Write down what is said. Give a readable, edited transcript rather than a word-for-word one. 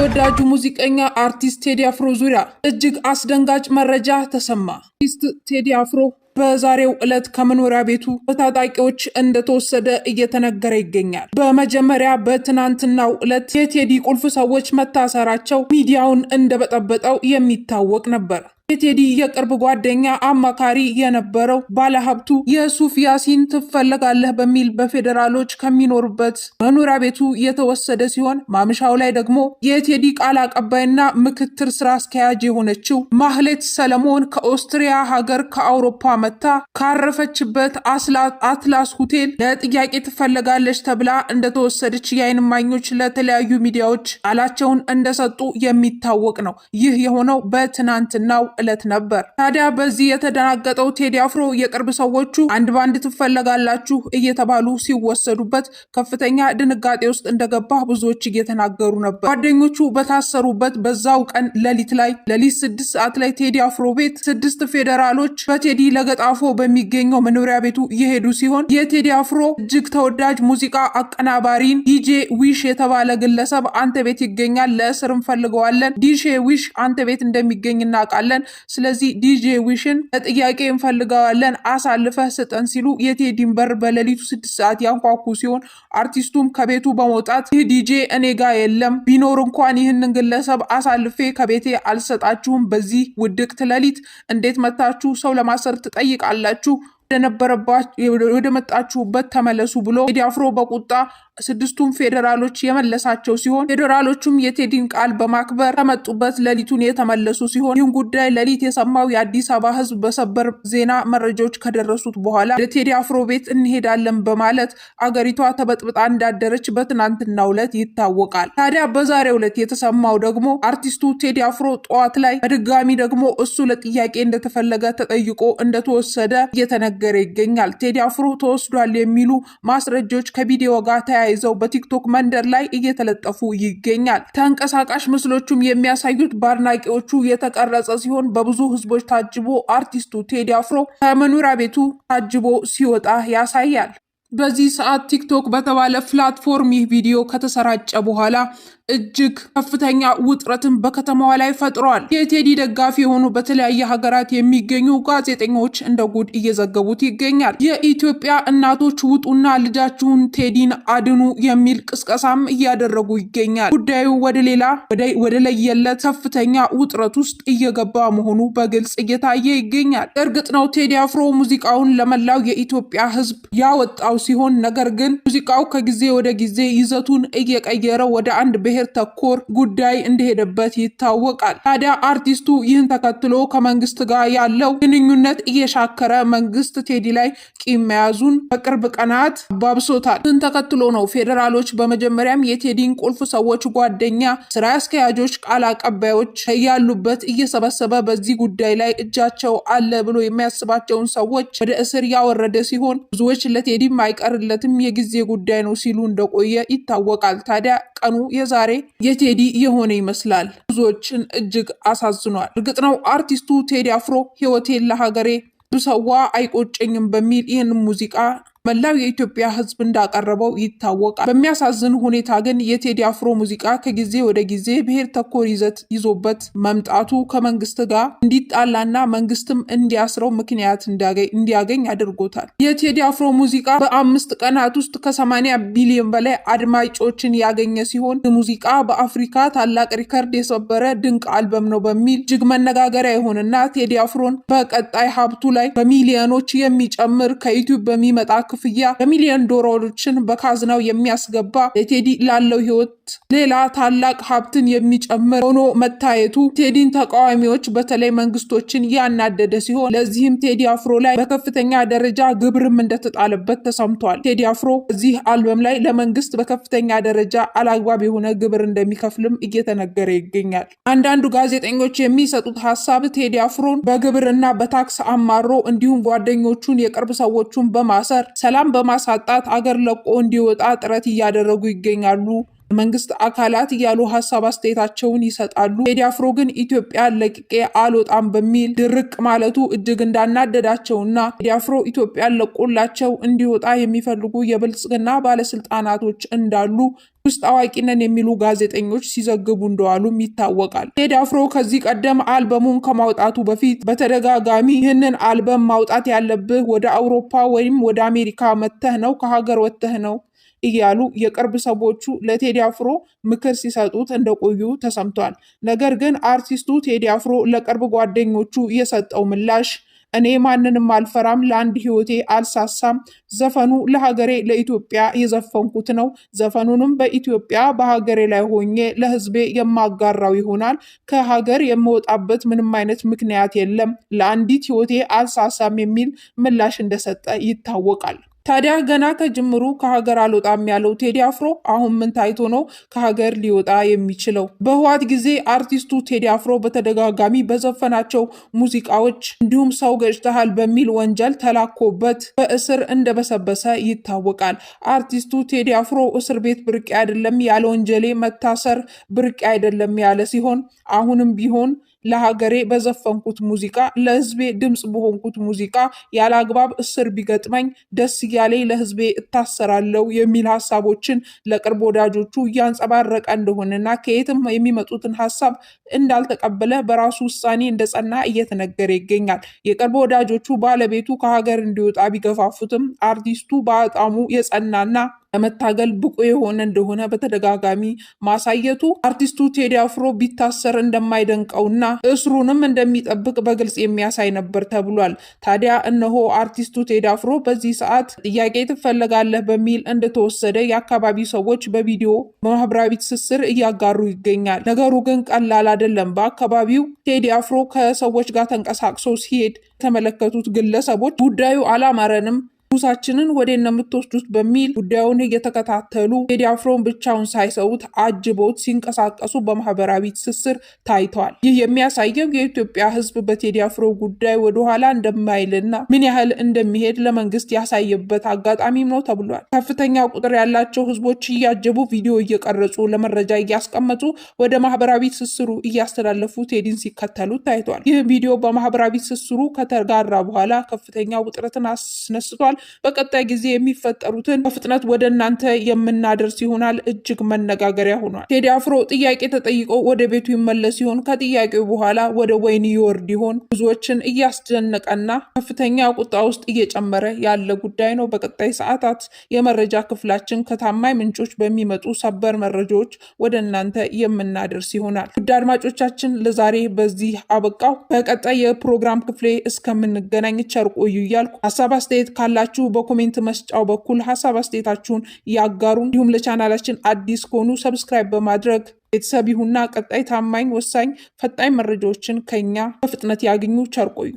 በተወዳጁ ሙዚቀኛ አርቲስት ቴዲ አፍሮ ዙሪያ እጅግ አስደንጋጭ መረጃ ተሰማ። አርቲስት ቴዲ አፍሮ በዛሬው ዕለት ከመኖሪያ ቤቱ በታጣቂዎች እንደተወሰደ እየተነገረ ይገኛል። በመጀመሪያ በትናንትናው ዕለት የቴዲ ቁልፍ ሰዎች መታሰራቸው ሚዲያውን እንደበጠበጠው የሚታወቅ ነበር። የቴዲ የቅርብ ጓደኛ አማካሪ የነበረው ባለሀብቱ የሱፍ ያሲን ትፈለጋለህ በሚል በፌዴራሎች ከሚኖርበት መኖሪያ ቤቱ የተወሰደ ሲሆን፣ ማምሻው ላይ ደግሞ የቴዲ ቃል አቀባይና ምክትል ስራ አስኪያጅ የሆነችው ማህሌት ሰለሞን ከኦስትሪያ ሀገር ከአውሮፓ መታ ካረፈችበት አትላስ ሆቴል ለጥያቄ ትፈለጋለች ተብላ እንደተወሰደች የዓይን እማኞች ለተለያዩ ሚዲያዎች ቃላቸውን እንደሰጡ የሚታወቅ ነው። ይህ የሆነው በትናንትናው ዕለት ነበር። ታዲያ በዚህ የተደናገጠው ቴዲ አፍሮ የቅርብ ሰዎቹ አንድ ባንድ ትፈለጋላችሁ እየተባሉ ሲወሰዱበት ከፍተኛ ድንጋጤ ውስጥ እንደገባ ብዙዎች እየተናገሩ ነበር። ጓደኞቹ በታሰሩበት በዛው ቀን ሌሊት ላይ ሌሊት 6 ሰዓት ላይ ቴዲ አፍሮ ቤት ስድስት ፌዴራሎች በቴዲ ለገጣፎ በሚገኘው መኖሪያ ቤቱ የሄዱ ሲሆን፣ የቴዲ አፍሮ እጅግ ተወዳጅ ሙዚቃ አቀናባሪን ዲጄ ዊሽ የተባለ ግለሰብ አንተ ቤት ይገኛል፣ ለእስር እንፈልገዋለን፣ ዲጄ ዊሽ አንተ ቤት እንደሚገኝ እናውቃለን፣ ስለዚህ ዲጄ ዊሽን ለጥያቄ እንፈልገዋለን፣ አሳልፈህ ስጠን ሲሉ የቴዲን በር በሌሊቱ 6 ሰዓት ያንኳኩ ሲሆን፣ አርቲስቱም ከቤቱ በመውጣት ይህ ዲጄ እኔ ጋ የለም፣ ቢኖር እንኳን ይህንን ግለሰብ አሳልፌ ከቤቴ አልሰጣችሁም፣ በዚህ ውድቅት ሌሊት እንዴት መታችሁ ሰው ለማሰር ትጠይቃላችሁ? ወደ መጣችሁበት ተመለሱ ብሎ ቴዲ አፍሮ በቁጣ ስድስቱን ፌዴራሎች የመለሳቸው ሲሆን፣ ፌዴራሎቹም የቴዲን ቃል በማክበር ከመጡበት ሌሊቱን የተመለሱ ሲሆን፣ ይህን ጉዳይ ሌሊት የሰማው የአዲስ አበባ ሕዝብ በሰበር ዜና መረጃዎች ከደረሱት በኋላ ወደ ቴዲ አፍሮ ቤት እንሄዳለን በማለት አገሪቷ ተበጥብጣ እንዳደረች በትናንትናው ዕለት ይታወቃል። ታዲያ በዛሬው ዕለት የተሰማው ደግሞ አርቲስቱ ቴዲ አፍሮ ጠዋት ላይ በድጋሚ ደግሞ እሱ ለጥያቄ እንደተፈለገ ተጠይቆ እንደተወሰደ እየተነገረ ይገኛል። ቴዲ አፍሮ ተወስዷል የሚሉ ማስረጃዎች ከቪዲዮ ጋር ተያይዘው በቲክቶክ መንደር ላይ እየተለጠፉ ይገኛል። ተንቀሳቃሽ ምስሎቹም የሚያሳዩት በአድናቂዎቹ የተቀረጸ ሲሆን፣ በብዙ ህዝቦች ታጅቦ አርቲስቱ ቴዲ አፍሮ ከመኖሪያ ቤቱ ታጅቦ ሲወጣ ያሳያል። በዚህ ሰዓት ቲክቶክ በተባለ platform ይህ ቪዲዮ ከተሰራጨ በኋላ እጅግ ከፍተኛ ውጥረትን በከተማዋ ላይ ፈጥሯል። የቴዲ ደጋፊ የሆኑ በተለያየ ሀገራት የሚገኙ ጋዜጠኞች እንደ ጉድ እየዘገቡት ይገኛል። የኢትዮጵያ እናቶች ውጡና ልጃችሁን ቴዲን አድኑ የሚል ቅስቀሳም እያደረጉ ይገኛል። ጉዳዩ ወደ ሌላ ወደ ለየለት ከፍተኛ ውጥረት ውስጥ እየገባ መሆኑ በግልጽ እየታየ ይገኛል። እርግጥ ነው ቴዲ አፍሮ ሙዚቃውን ለመላው የኢትዮጵያ ሕዝብ ያወጣው ሲሆን፣ ነገር ግን ሙዚቃው ከጊዜ ወደ ጊዜ ይዘቱን እየቀየረ ወደ አንድ ብሔር ተኮር ጉዳይ እንደሄደበት ይታወቃል። ታዲያ አርቲስቱ ይህን ተከትሎ ከመንግስት ጋር ያለው ግንኙነት እየሻከረ መንግስት ቴዲ ላይ ቂም መያዙን በቅርብ ቀናት አባብሶታል። ይህን ተከትሎ ነው ፌዴራሎች በመጀመሪያም የቴዲን ቁልፍ ሰዎች፣ ጓደኛ፣ ስራ አስኪያጆች፣ ቃል አቀባዮች ያሉበት እየሰበሰበ በዚህ ጉዳይ ላይ እጃቸው አለ ብሎ የሚያስባቸውን ሰዎች ወደ እስር ያወረደ ሲሆን፣ ብዙዎች ለቴዲም አይቀርለትም፣ የጊዜ ጉዳይ ነው ሲሉ እንደቆየ ይታወቃል። ታዲያ ቀኑ የዛሬ የቴዲ የሆነ ይመስላል። ብዙዎችን እጅግ አሳዝኗል። እርግጥ ነው አርቲስቱ ቴዲ አፍሮ ሕይወቴን ለሀገሬ ብሰዋ አይቆጨኝም በሚል ይህን ሙዚቃ መላው የኢትዮጵያ ሕዝብ እንዳቀረበው ይታወቃል። በሚያሳዝን ሁኔታ ግን የቴዲ አፍሮ ሙዚቃ ከጊዜ ወደ ጊዜ ብሔር ተኮር ይዘት ይዞበት መምጣቱ ከመንግስት ጋር እንዲጣላና መንግስትም እንዲያስረው ምክንያት እንዲያገኝ አድርጎታል። የቴዲ አፍሮ ሙዚቃ በ5 ቀናት ውስጥ ከ80 ቢሊዮን በላይ አድማጮችን ያገኘ ሲሆን፣ ሙዚቃ በአፍሪካ ታላቅ ሪከርድ የሰበረ ድንቅ አልበም ነው በሚል እጅግ መነጋገሪያ የሆነና ቴዲ አፍሮን በቀጣይ ሀብቱ ላይ በሚሊዮኖች የሚጨምር፣ ከዩቲዩብ በሚመጣ ክፍያ በሚሊዮን ዶላሮችን በካዝናው የሚያስገባ፣ ለቴዲ ላለው ህይወት ሌላ ታላቅ ሀብትን የሚጨምር ሆኖ መታየቱ ቴዲን ተቃዋሚዎች በተለይ መንግስቶችን ያናደደ ሲሆን፣ ለዚህም ቴዲ አፍሮ ላይ በከፍተኛ ደረጃ ግብርም እንደተጣለበት ተሰምቷል። ቴዲ አፍሮ እዚህ አልበም ላይ ለመንግስት በከፍተኛ ደረጃ አላግባብ የሆነ ግብር እንደሚከፍልም እየተነገረ ይገኛል። አንዳንዱ ጋዜጠኞች የሚሰጡት ሀሳብ ቴዲ አፍሮን በግብርና በታክስ አማሮ እንዲሁም ጓደኞቹን የቅርብ ሰዎቹን በማሰር ሰላም በማሳጣት አገር ለቆ እንዲወጣ ጥረት እያደረጉ ይገኛሉ። መንግስት አካላት እያሉ ሀሳብ አስተያየታቸውን ይሰጣሉ። ቴዲ አፍሮ ግን ኢትዮጵያን ለቅቄ አልወጣም በሚል ድርቅ ማለቱ እጅግ እንዳናደዳቸውና ቴዲ አፍሮ ኢትዮጵያን ለቆላቸው እንዲወጣ የሚፈልጉ የብልጽግና ባለስልጣናቶች እንዳሉ ውስጥ አዋቂ ነን የሚሉ ጋዜጠኞች ሲዘግቡ እንደዋሉም ይታወቃል። ቴዲ አፍሮ ከዚህ ቀደም አልበሙን ከማውጣቱ በፊት በተደጋጋሚ ይህንን አልበም ማውጣት ያለብህ ወደ አውሮፓ ወይም ወደ አሜሪካ መተህ ነው፣ ከሀገር ወጥተህ ነው እያሉ የቅርብ ሰዎቹ ለቴዲ አፍሮ ምክር ሲሰጡት እንደቆዩ ተሰምቷል። ነገር ግን አርቲስቱ ቴዲ አፍሮ ለቅርብ ጓደኞቹ የሰጠው ምላሽ እኔ ማንንም አልፈራም፣ ለአንድ ህይወቴ አልሳሳም፣ ዘፈኑ ለሀገሬ ለኢትዮጵያ የዘፈንኩት ነው። ዘፈኑንም በኢትዮጵያ በሀገሬ ላይ ሆኜ ለህዝቤ የማጋራው ይሆናል። ከሀገር የምወጣበት ምንም አይነት ምክንያት የለም፣ ለአንዲት ህይወቴ አልሳሳም የሚል ምላሽ እንደሰጠ ይታወቃል። ታዲያ ገና ከጅምሩ ከሀገር አልወጣም ያለው ቴዲ አፍሮ አሁን ምን ታይቶ ነው ከሀገር ሊወጣ የሚችለው? በህወሓት ጊዜ አርቲስቱ ቴዲ አፍሮ በተደጋጋሚ በዘፈናቸው ሙዚቃዎች እንዲሁም ሰው ገጭተሃል በሚል ወንጀል ተላኮበት በእስር እንደበሰበሰ ይታወቃል። አርቲስቱ ቴዲ አፍሮ እስር ቤት ብርቅ አይደለም፣ ያለ ወንጀሌ መታሰር ብርቅ አይደለም ያለ ሲሆን አሁንም ቢሆን ለሀገሬ በዘፈንኩት ሙዚቃ፣ ለህዝቤ ድምፅ በሆንኩት ሙዚቃ ያለ አግባብ እስር ቢገጥመኝ ደስ እያለኝ ለህዝቤ እታሰራለሁ የሚል ሀሳቦችን ለቅርብ ወዳጆቹ እያንጸባረቀ እንደሆነና ከየትም የሚመጡትን ሀሳብ እንዳልተቀበለ በራሱ ውሳኔ እንደጸና እየተነገረ ይገኛል። የቅርብ ወዳጆቹ ባለቤቱ ከሀገር እንዲወጣ ቢገፋፉትም አርቲስቱ በአቋሙ የጸናና ለመታገል ብቁ የሆነ እንደሆነ በተደጋጋሚ ማሳየቱ አርቲስቱ ቴዲ አፍሮ ቢታሰር እንደማይደንቀውና እስሩንም እንደሚጠብቅ በግልጽ የሚያሳይ ነበር ተብሏል። ታዲያ እነሆ አርቲስቱ ቴዲ አፍሮ በዚህ ሰዓት ጥያቄ ትፈለጋለህ በሚል እንደተወሰደ የአካባቢ ሰዎች በቪዲዮ በማህበራዊ ትስስር እያጋሩ ይገኛል። ነገሩ ግን ቀላል አይደለም። በአካባቢው ቴዲ አፍሮ ከሰዎች ጋር ተንቀሳቅሶ ሲሄድ የተመለከቱት ግለሰቦች ጉዳዩ አላማረንም፣ ንጉሳችንን ወዴት ነው የምትወስዱት በሚል ጉዳዩን እየተከታተሉ ቴዲ አፍሮን ብቻውን ሳይሰውት አጅቦት ሲንቀሳቀሱ በማህበራዊ ትስስር ታይተዋል። ይህ የሚያሳየው የኢትዮጵያ ሕዝብ በቴዲ አፍሮ ጉዳይ ወደኋላ እንደማይልና ምን ያህል እንደሚሄድ ለመንግስት ያሳየበት አጋጣሚም ነው ተብሏል። ከፍተኛ ቁጥር ያላቸው ሕዝቦች እያጀቡ ቪዲዮ እየቀረጹ ለመረጃ እያስቀመጡ ወደ ማህበራዊ ትስስሩ እያስተላለፉ ቴዲን ሲከተሉ ታይቷል። ይህ ቪዲዮ በማህበራዊ ትስስሩ ከተጋራ በኋላ ከፍተኛ ውጥረትን አስነስቷል። በቀጣይ ጊዜ የሚፈጠሩትን በፍጥነት ወደ እናንተ የምናደርስ ይሆናል። እጅግ መነጋገሪያ ሆኗል። ቴዲ አፍሮ ጥያቄ ተጠይቆ ወደ ቤቱ ይመለስ ሲሆን ከጥያቄው በኋላ ወደ ወህኒ ይወርድ ይሆን? ብዙዎችን እያስደነቀና ከፍተኛ ቁጣ ውስጥ እየጨመረ ያለ ጉዳይ ነው። በቀጣይ ሰዓታት የመረጃ ክፍላችን ከታማኝ ምንጮች በሚመጡ ሰበር መረጃዎች ወደ እናንተ የምናደርስ ይሆናል። ውድ አድማጮቻችን ለዛሬ በዚህ አበቃው። በቀጣይ የፕሮግራም ክፍሌ እስከምንገናኝ ቸር ቆዩ እያልኩ ሀሳብ አስተያየት ካላችሁ በ comment መስጫው በኩል ሀሳብ አስተያየታችሁን ያጋሩ። እንዲሁም ለቻናላችን አዲስ ከሆኑ subscribe በማድረግ ቤተሰብ ይሁና። ቀጣይ ታማኝ፣ ወሳኝ፣ ፈጣኝ መረጃዎችን ከኛ በፍጥነት ያግኙ። ቸር ቆዩ።